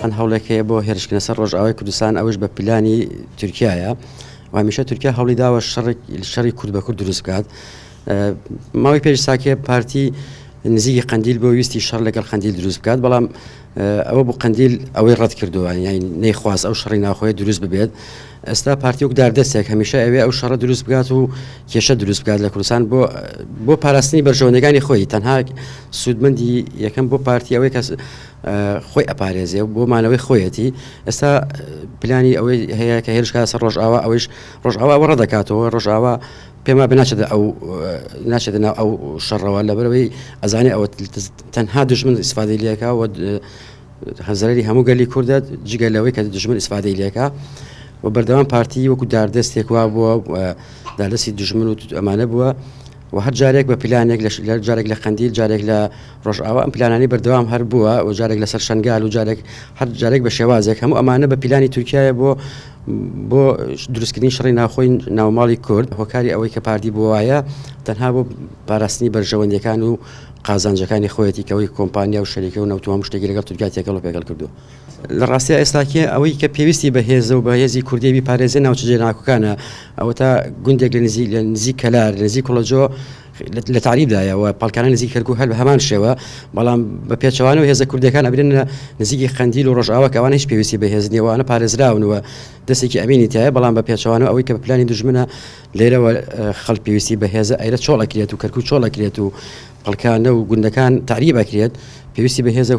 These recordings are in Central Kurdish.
هەند هەوڵێک هەیە بۆ هێرشکردنە سەر ڕۆژئاوای کوردستان، ئەوەش بە پلانی تورکیایە و هەمیشە تورکیا هەوڵی داوە شەڕی کورد بە کورد دروست بکات. ماوەی پێش ساکێ پارتی نزیکی قەندیل بۆ ویستی شەڕ لەگەڵ قەندیل دروست بکات، بەڵام ئەوە بوو قەندیل ئەوەی ڕەت کردووە، یانی نەیخواست ئەو شەڕی ناوخۆیە دروست ببێت. ئێستا پارتی وەک داردەستێک هەمیشە ئەوێ ئەو شەڕە دروست بکات و کێشە دروست بکات لە کوردستان بۆ بۆ پاراستنی بەرژەوەندەکانی خۆی. تەنها سوودمەندی یەکەم بۆ پارتی ئەوەی کە خۆی ئەپارێزێ و بۆ مانەوەی خۆیەتی. ئێستا پلانی ئەوەی هەیە کە هێرش کاتە سەر ڕۆژئاوا، ئەوەیش ڕۆژئاوا ئەوە ڕەدەکاتەوە. ڕۆژئاوا پێم وابێ ناچێتە ئەو ناچێتە ناو ئەو شەڕەوە، لەبەرەوەی ئەزانێ ئەوە تەنها دژمن ئیسفادەی لێکا و زەرەری هەموو گەلی کوردە، جگە لەوەی کە دژمن ئیسفادەی لێکا. و بەردەوام پارتی وەکو داردەستێک وا بووە، داردەستی دژمن و ئەمانە بووە و هەر جارێک بە پلانێک لە جارێک لە قەندیل، جارێک لە ڕۆژئاوا، ئەم پلانانی بەردەوام هەر بووە و جارێک لەسەر شەنگال و جارێک هەر جارێک بە شێوازێک. هەموو ئەمانە بە پلانی تورکایە بۆ بۆ دروستکردنی شەڕی ناوخۆی ناوماڵی کورد. هۆکاری ئەوەی کە پارتی بووایە تەنها بۆ پاراستنی بەرژەوەندیەکان و قازانجەکانی خۆیەتی، کە ئەوەی کۆمپانیا و شەریکە و نەوت و هەموو شتێکی لەگەڵ تورکیا تێکەڵ و پێکەڵ کردووە. لە ڕاستیا ئێستاکێ ئەوەی کە پێویستی بە هێزە و بە هێزی کوردی بیپارێزێ ناوچە جێناکۆکانە. ئەوەتا گوندێک لە نزیک لە نزیک کەلار، لە نزیک کوڵەجۆ لە تەعریبدایە و پەڵکانە نزیک کەرکوک هەر بە هەمان شێوە، بەڵام بە پێچەوانەوە هێزە کوردیەکان ئەبرێنە نزیکی قەندیل و ڕۆژئاوا کە ئەوانە هیچ پێویستی بە هێز نییە، ئەوانە پارێزراون و دەستێکی ئەمینی تایە. بەڵام بە پێچەوانەوە ئەوەی کە بە پلانی دوژمنە لێرەوە خەڵک پێویستی بە هێزە، ئەیرە چۆڵ ئەکرێت و کەرکوک چۆڵ ئەکرێت و پەڵکانە و گوندەکان تەعریب ئەکرێت، پێویستی بە هێزە،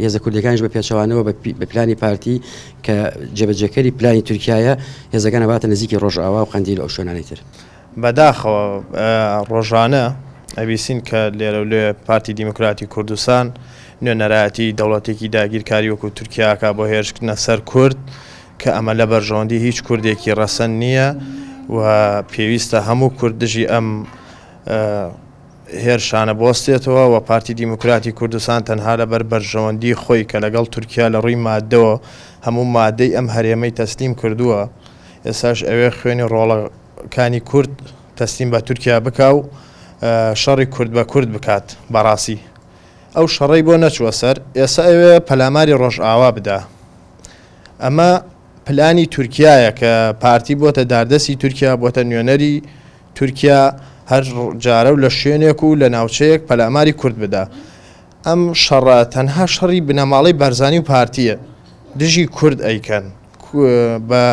هێزە کوردیەکانیش بە پێچەوانەوە بە پلانی پارتی کە جێبەجێکەری پلانی تورکیایە هێزەکان ئەباتە نزیکی ڕۆژئاوا و قەندیل و ئەو شوێنانەی تر. بەداخەوە ڕۆژانە ئەبیسین کە لێرەو لێ پارتی دیموکراتی کوردستان نوێنەرایەتی دەوڵەتێکی داگیرکاری وەکو تورکیا ئەکا بۆ هێرشکردنە سەر کورد کە ئەمە لە بەرژەوەندی هیچ کوردێکی ڕەسەن نییە و پێویستە هەموو کورد دژی ئەم هێرشانە بوەستێتەوە و پارتی دیموکراتی کوردستان تەنها لەبەر بەرژەوەندی خۆی کە لەگەڵ تورکیا لە ڕووی مادەوە هەموو مادەی ئەم هەرێمەی تەسلیم کردووە ئێستاش ئەوێ خوێنی ڕۆڵەکانی کورد تەسلیم بە تورکیا بکا و شەڕی کورد بە کورد بکات بەڕاستی ئەو شەڕەی بۆ نەچووە سەر ئێستا ئەوێ پەلاماری ڕۆژئاوا بدا ئەمە پلانی تورکیایە کە پارتی بۆتە داردەستی تورکیا بۆتە نوێنەری تورکیا هەر جارە و لە شوێنێک و لە ناوچەیەک پەلاماری کورد بدا. ئەم شەڕە تەنها شەڕی بنەماڵەی بارزانی و پارتییە دژی کورد ئەیکەن بە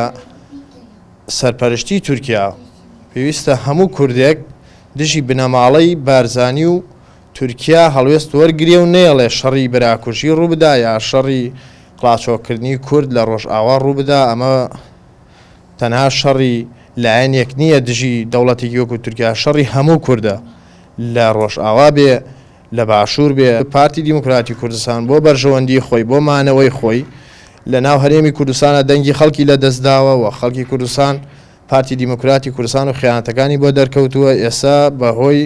سەرپەرشتی تورکیا. پێویستە هەموو کوردێک دژی بنەماڵەی بارزانی و تورکیا هەڵوێست وەرگرێ و نەیەڵێ شەڕی براکوژی ڕووبدا یا شەڕی قڵاچۆکردنی کورد لە ڕۆژئاوا ڕووبدا. ئەمە تەنها شەڕی لایەنێک نییە دژی دەوڵەتێکی وەکو تورکیا، شەڕی هەموو کوردە لە ڕۆژئاوا بێ لە باشوور بێ. پارتی دیموکراتی کوردستان بۆ بەرژەوەندی خۆی، بۆ مانەوەی خۆی لە ناو هەرێمی کوردستانا دەنگی خەڵکی لە دەست داوە و خەڵکی کوردستان پارتی دیموکراتی کوردستان و خیانەتەکانی بۆ دەرکەوتووە، ئێستا بە هۆی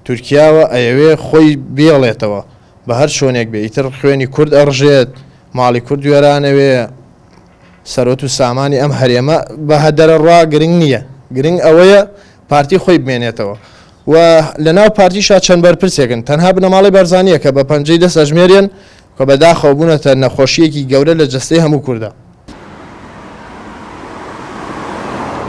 تورکیاوە ئەیەوێ خۆی بێڵێتەوە بە هەر چۆنێک بێ، ئیتر خوێنی کورد ئەڕژێت، ماڵی کورد وێرانەوێ. سەروەت و سامانی ئەم هەرێمە بە هەدەرەڕا گرنگ نییە، گرنگ ئەوەیە پارتی خۆی بمێنێتەوە و لەناو پارتیشا چەند بەرپرسێکن تەنها بنەماڵەی بارزانییە کە بە پەنجەی دەست ئەژمێرێن کە بەداخەوە بوونەتە نەخۆشییەکی گەورە لە جەستەی هەموو کوردە.